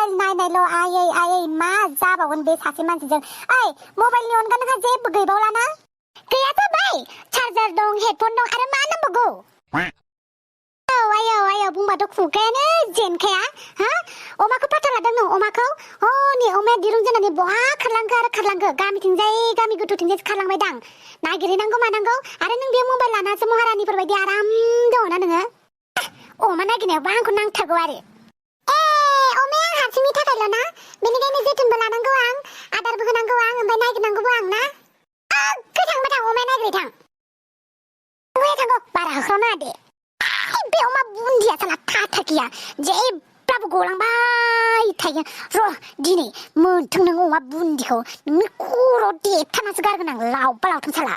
mobile नायनायल' आयै आयै मा जाबावगोन बे सासे मानसिजों ओइ मबाइलनि अनगा नोंहा जेबो गैबावला ना गैया जाबाय चार्जार दं हेडफन दं आरो मा नांबावगौ आयौ बुंबाथ' खुगायानो जेनखाया हा अमाखौ फाथा लादों नों अमाखौ हनै अमाया दिरुं जोनानै बहा खारलांखो गामिथिंजाय गामि गोथौथिंजाय खारलांबायदां नागिरहैनांगौ मानांगौ आरो नों बे मबाइल लानासो महारानिफोर बायदि आराम दङना नोङो अमा नागिरनायावबो आंखौ नांथारगौ आरो अमाया आं हारसिंनि थाखायल' ना बेनिखायनो जोथोनबो लानांगौ आं आदारबो होनांगौ आं ओमफ्राय नागिरनांगौबो आं ना गोथांबा थां अमाया नागिरै थांगौ बारा होख्रावनाङा दे बे अमा बुन्दिया साला थाथाखिया जेब्लाबो गलांबाय थायो र' दिनै मोनथों नों अमा बुन्दिखौ नोंनि खर'आव देथारनासो गारगोन आं लावबा लावथों साला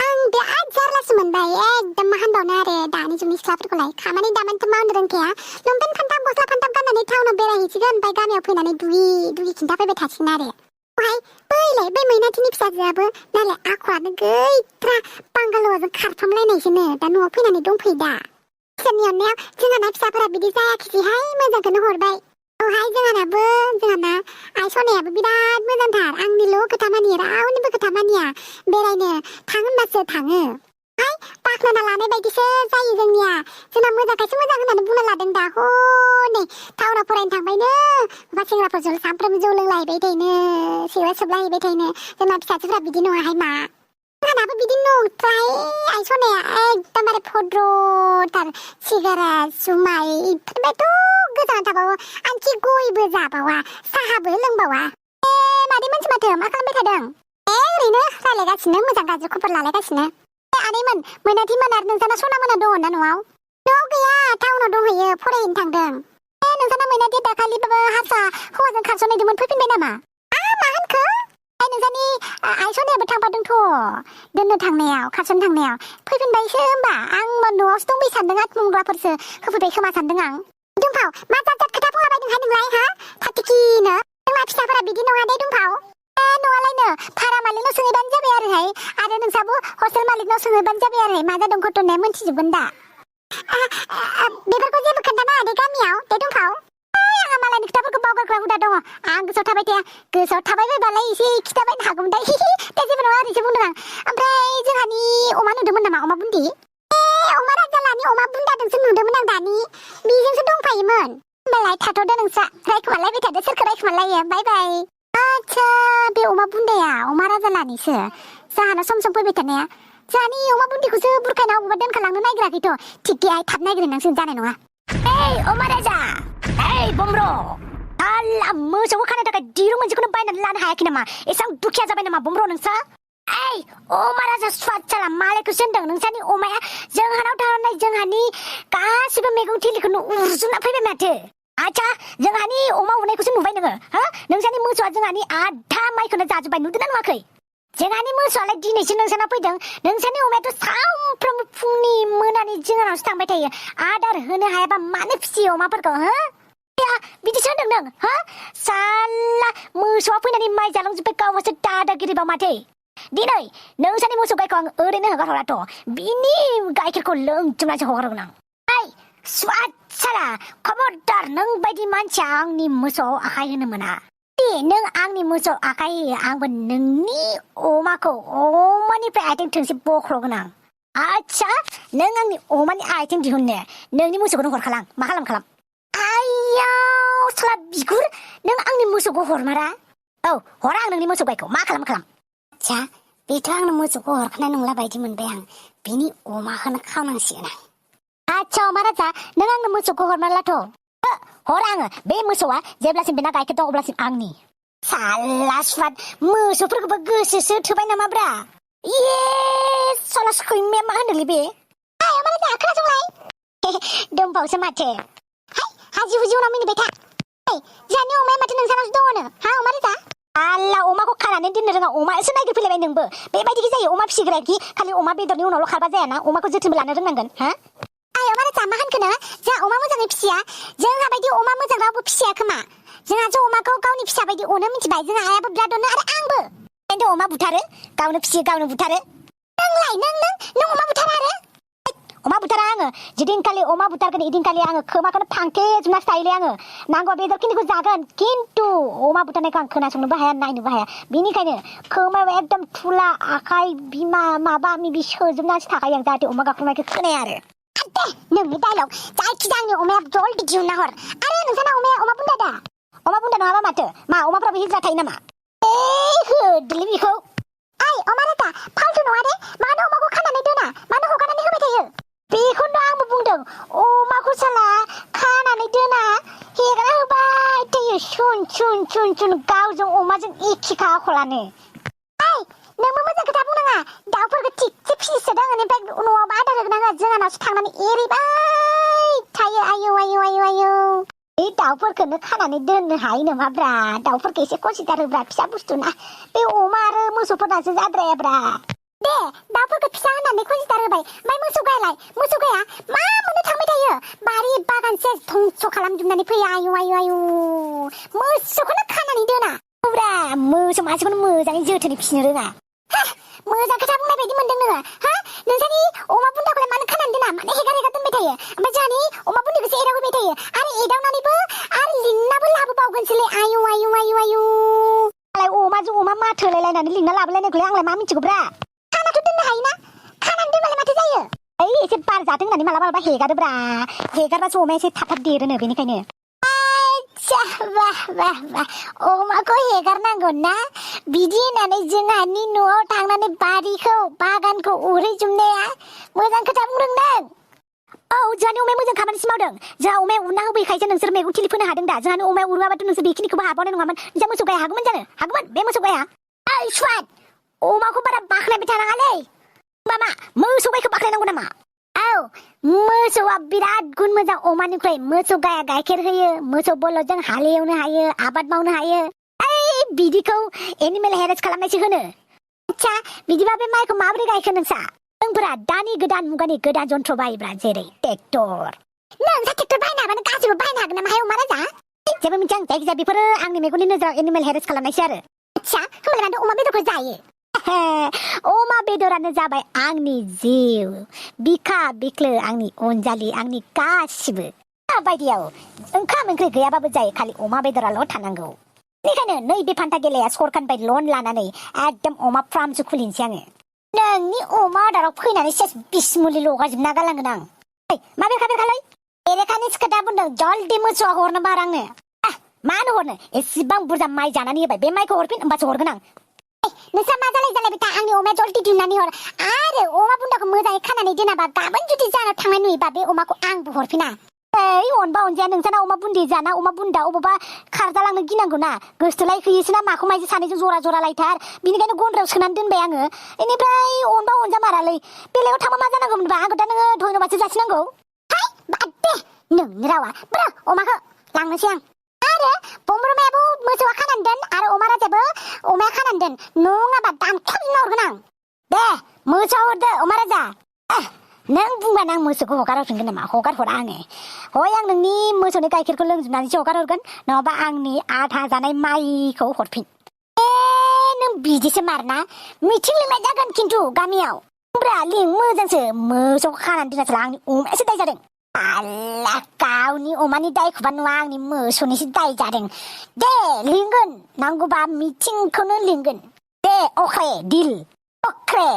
आं बिराद जारलासो मोनबाय एकदम मा होनबावनो आरो दानि जुगनि सिख्लाफोरखौलाय खामानि दामानिथ' मावनो रोंखाया लंपेन्ट फानथाम गस्ला फानथाम गाननानै टाउनाव बेरायहैसिगोन ओमफ्राय गामियाव फैनानै दुगि खिन्थाफैबाय थासिगोन आरो ओमफ्राय बै मैनाथिनि फिसाजोआबो नालाय आखुआनो गैथ्रा बांगाल'जों खारफ्रामलायनायसोनो दा न'आव फैनानै दंफैयो दा इसोरनि अननायाव जोंहाना फिसाफोरा बिदि जायाखिसैहाय मोजांखौनो हरबाय जोंहाना आइ सनायाबो बिराद मोजांथार आंनिल' खोथा मानियो रावनिबो खोथा मानिया बेरायनो थां होनबासो थाङो बाख्नायना लानाय बायदिसो जायो जोंनिया जोंना मोजांखायसो मोजां होननानै बुंना लादों दा हनै टाउनाव फरायनो थांबायनो बा सेंग्राफोरजों सानफ्रोमबो जौ लोंलाहैबाय थायोनो सिगारेट सोबलाहैबाय थायोनो जोंना फिसाजोफ्रा बिदि नङाहाय मा जोंहानाबो बिदि नंथ्राय आइ सनाया एकदमबारे भद्रथार सिगारेट जुमाय इफोरबायथ' गोजानाव थाबावो आंखि गयबो जाबावा साहाबो लोंबावा मादै मोनसे माथो मा खालामबाय थादों ओरैनो रायलायगासिनो मोजां गाज्रि खबर लालायगासिनो आनैमोन मैनाथिमोन आरो नोंसाना सनामोना दङ ना न'आव गैया टाउनाव दंहैयो फरायहैनो थांदों नोंसाना मैनाथिया दाखालिबाबो हारसा हौवाजों खारस'नायदोंमोन फैफिनबाय नामा मा होनखो नोंसानि आइ सनायाबो थांफादोंथ' दोननो थांनायाव खारस'नो थांनायाव फैफिनबायसो होमबा आं न'आवसो दंबाय सानदों आत्मंग्लाफोरसो होफैबाय खोमा सानदों आं दुमफाव मा जात खोथा बुंलाबायदोंहाय नोंलाय हा थाथिकिनो जोंना फिसाफोरा बिदि नङा दे दुमफाव न'आलायनो भारा मालिकनाव सोंहैबानो जाबाय आरोहाय आरो नोंसाबो हस्टेल मालिकनाव सोंहैबानो जाबाय आरो मा जादों घटनाया मोनथिजोबगोन दा बेफोरखौ जेबो खोन्थानाङा दे गामियाव दे दुमफाव आंहा मालायनि खोथाफोरखौ बावगारग्रा हुदा दङ आं गोसोआव थाबाय थाया गोसोआव थाबाय बायबालाय एसे खिथाबायनो हागौमोन दा जेबो नङा ओरैसो बुंदों आं ओमफ्राय जोंहानि अमा नुदोंमोन नामा अमा बुन्दि अमा राजालानि अमा बुन्दाजोंसो नुदोंमोन आं दानि बेजोंसो दंफायोमोन होमबालाय थाथ'दो नोंस्रा रायखोमालायबाय थादो सोरखौ रायखोमालायो बाय बाय आच्छा बे अमा बुन्दाया अमा राजालानिसो जोंहाना सम सम फैबाय थानाया जोंहानि अमा बुन्दिखौसो बुरखायना अबावबा दोनखालांनो नागिराखैथ' थिगै थाब नागिरनांसिगोन जानाय नङा अमा राजा बम्र आल्ला मोसौखौ खानो थाखाय दिरुं मोनसेखौनो बायनानै लानो हायाखै नामा एसेबां दुखिया जाबाय नामा बम्र नोंसा अमा राजा स्वादसाला मालायखौसो होनदों नोंसानि अमाया जोंहानाव थानाय जोंहानि गासिबो मैगं थिलिखौनो उरजुना फैबाय माथो आच्छा जोंहानि अमा उरनायखौसो नुबाय नोङो नोंसानि मोसौआ जोंहानि आधा माइखौनो जाजोब्बाय नुदोंना नुवाखै जोंहानि मोसौआलाय दिनैसो नोंसानाव फैदों नोंसानि अमायाथ' सानफ्रोमबो फुंनि मोनानि जोंहानावसो थांबाय थायो आदार होनो हायाबा मानो फिसियो अमाफोरखौ बिदिसो होनदों नों साला मोसौआ फैनानै माइ जालांजोब्बाय गावहासो दादागिरिबा माथो दिनै नोंसानि मोसौ गायखौ आं ओरैनो हगारहराथ' बिनि गाइखेरखौ लोंजोबनासो हगारगोन आं स्वादसाला खबरदार नों बायदि मानसिया आंनि मोसौआव आखाइ होनो मोना नों आंनि मोसौआव आखाइ होयो आंबो नोंनि अमाखौ अमानिफ्राय आथिं थोंसे बख्र'गोन आं आच्छा नों आंनि अमानि आथिं दिहुननो नोंनि मोसौखौनो हरखालां मा खालाम आयाव साला बिगुर नों आंनि मोसौखौ हरमारा हरा आं नोंनि मोसौ गायखौ मा खालाम आच्छा बेथ' आंनो मोसौखौ हरखानाय नंला बायदि मोनबाय आं बिनि अमाखौनो खावनांसिगोन आं आच्छा अमा राजा नों आंनो मोसौखौ हरमारलाथ' हरा आङो बे मोसौआ जेब्लासिम बेना गाइखेर दं अब्लासिम आंनि साला स्वाद मोसौफोरखौबो गोसोसो थोबाय नामाब्रा साला सैमाया मा होनदोंलै बे अमा राजा खोनासंलाय दंबावसो माथो हाजि हुजि उनाव मिनिबाय था जोंहानि अमाया माथो नोंसानावसो दङनो अमा राजा आल्ला अमाखौ खानानै दोननो रोङा अमासो नागिरफैलायबाय नोंबो बेबायदि जायो अमा फिसिग्राखि खालि अमा बेदरनि उनावल' खारबा जायाना अमाखौ जोथोनबो लानो रोंनांगोन अमा राजा मा होनखोनो जोंहा अमा मोजाङै फिसिया जोंहा बायदि अमा मोजां रावबो फिसिया खोमा जोंहासो अमाखौ गावनि फिसा बायदि अनो मिथिबाय जोंहा आयाबो बिराद अनो आरो आंबो अमा बुथारो गावनो फिसियो गावनो बुथारो नोंलाय नों अमा बुथारा आरो अमा बुथारा आङो जिदिनखालि अमा बुथारगोन इदिनखालि आङो खोमाखौनो फांथेजोबना थायोलै आङो नांगौबा बेदरखिनिखौ जागोन खिन्थु अमा बुथारनायखौ आं खोनासंनोबो हाया नायनोबो हाया बेनिखायनो खोमायाव एकदम थुला आखाइ बिमा माबा मिबि सोजोबनासो थाखायो आं जाहाथे अमा गाख्रबनायखौ खोनाया आरो दे नोंनि डायलग जायखिजाया आंनि अमाया जल्दि दिहुनना हर आरो नोंसाना अमाया अमा बुन्दा दा अमा बुन्दा नङाबा माथो मा अमाफ्राबो हिज्रा थायो नामा होदोलै बेखौ ओइ अमा राजा फाल्थु नङा दे मानो अमाखौ खानानै दोना मानो हगारनानै होबाय थायो बेखौनो आंबो बुंदों अमाखौ साला खानानै दोना हेगारना होबाय थायो सुन गावजों अमाजों एखेखा आखलानो ओइ नोंबो मोजां खोथा बुंनाङा दाउफोरखौ थिगसे फिसिसोदों ओमफ्राय न'आव आदार होगोन आङो जोंहानावसो थांनानै एरैबाय थायो आयौ बे दाउफोरखौनो खानानै दोननो हायो नामाब्रा दाउफोरखौ एसे कनसिदार होब्रा फिसा बुस्थु ना बे अमा आरो मोसौफोरनासो जाद्रायाब्रा दे दाउफोरखौ फिसा होननानै कनसिदार होबाय ओमफ्राय मोसौ गाया मा मोननो थांबाय थायो बारि बागान सेस धंस खालामजोबनानै फैयो आयौ मोसौखौनो खानानै दोना ब्रा मोसौ मासेखौनो मोजाङै जोथोनै फिसिनो रोङा मोजां खोथा बुंनाय बायदि मोनदों नोङो नोंसानि अमा बुन्दाखौलाय मानो खानानै दोना मानो हेगार दोनबाय थायो ओमफ्राय जोंहानि अमा बुन्दिखौसो एदावहोबाय थायो आरो एदावनानैबो आरो लिंनाबो लाबोबावगोनसोलै आयौ अमाजों अमा माथोलायलायनानै लिंना लाबोलायनायखौलाय आंलाय मा मिथिगौब्रा खानाथ' दोननो हायोना खानानै दोनबालाय माथो जायो ओइ एसे बार जाथों होननानै मालाबा हेगारोब्रा हेगारबासो अमाया एसे थाब देरोनो बेनिखायनो वाह अमाखौ हेगारनांगौ ना बिदि होननानै जोंहानि न'आव थांनानै बारिखौ बागानखौ उरहैजोबनाया मोजां खोथा बुंदों नों औ जोंहानि अमाया मोजां खामानिसो मावदों जोंहा अमाया उरना होफैखायसो नोंसोर मैगं थिलि फोनो हादों दा जोंहानि अमाया उराबाथ' नोंसोर बेखिनिखौबो हाबावनाय नङामोन जोंहा मोसौ गाया हागौमोन बे मोसौ गाया ओइ सुवाद अमाखौ बारा बाख्नायबाय थानाङालै मामा मोसौ गायखौ बाख्नायनांगौ नामा औ मोसौआ बिराद गुन मोजां अमानिख्रुइ मोसौ गाया गाइखेर होयो मोसौ बलदजों हालेवनो हायो आबाद मावनो हायो ओइ बिदिखौ एनिमेल हेरेस खालामनायसो होनो आच्छा बिदिबा बे माइखौ माबोरै गायखो नोंसा जोंफोरा दानि गोदान मुगानि गोदान जन्थ्र बाहायब्रा जेरै ट्रेक्टर नोंसा ट्रेक्टर बायनो हाबानो गासिबो बायनो हागोन नामा अमा राजा जेबो मिथिया जायखिजाया बेफोरो आंनि मेगननि नोजोराव एनिमेल हेरेस खालामनायसो आरो आच्छा होमबालाय माथो अमा बेदरखौ जायो अमा बेदरानो जाबाय आंनि जिउ बिखा बिख्लो आंनि अनजालि आंनि गासिबो बायदियाव ओंखाम ओंख्रि गैयाबाबो जायो खालि अमा बेदराल' थानांगौ बेनिखायनो नैबे फान्था गेलाया सरखारनिफ्राय लन लानानै एकदम अमा फार्मसो खुलिनोसै आङो नोंनि अमा आदाराव फैनानै सेस बिस मुलि लगायजोबना गालांगोन आं मा बेरखालै बेरेखानि खोथा बुंदों जल्दि मोसौआ हरनो बार आंनो मानो हरनो एसेबां बुरजा माइ जानानै होबाय बे माइखौ हरफिन होमबासो हरगोन आं नोंसा मा जालाय बिथा आंनि अमाया जल्दि दिहुननानै हर आरो अमा बुन्दाखौ मोजाङै खानानै दोनाबा गाबोन जुदि जानाव थांनाय नुयोबा बे अमाखौ आंबो हरफिना ओइ अनबा अनजाया नोंसाना अमा बुन्दि जाना अमा बुन्दा अबावबा खारजालांनो गिनांगौ ना गोसोथोलाय होयोसोना माखौ माइजों सानैजों जरा लायथार बिनिखायनो गन्द्रायाव सोनानै दोनबाय आङो बेनिफ्राय अनबा अनजा मारालै बेलेगाव थांबा मा जानांगौमोनबा आंखौ दा नोङो धन्यबादसो जासिनांगौ हाय बाद दे नोंनि रावा ब्रा अमाखौ लांनोसै आं आरो बमब्रमायाबो मोसौआ खानानै दोन आरो अमा राजायाबो अमाया खानानै दोन नङाबा दानख्लाबजोबना हरगोन आं दे मोसौ हरदो अमा राजा नों बुंबानो आं मोसौखौ हगार हरफिनगोन नामा हगार हरा आङो हय आं नोंनि मोसौनि गाइखेरखौ लोंजोबनानैसो हगार हरगोन नङाबा आंनि आधा जानाय माइखौ हरफिन नों बिदिसो मारना मिथिं लिंनाय जागोन खिन्थु गामियाव ब्रा लिं मोजांसो मोसौखौ खानानै दोनासोला आंनि अमायासो दाय जादों आल्ला गावनि अमानि दायखौबा नुवा आंनि मोसौनिसो दाय जादों दे लिंगोन नांगौबा मिथिंखौनो लिंगोन दे अख्रे दिल अख्रे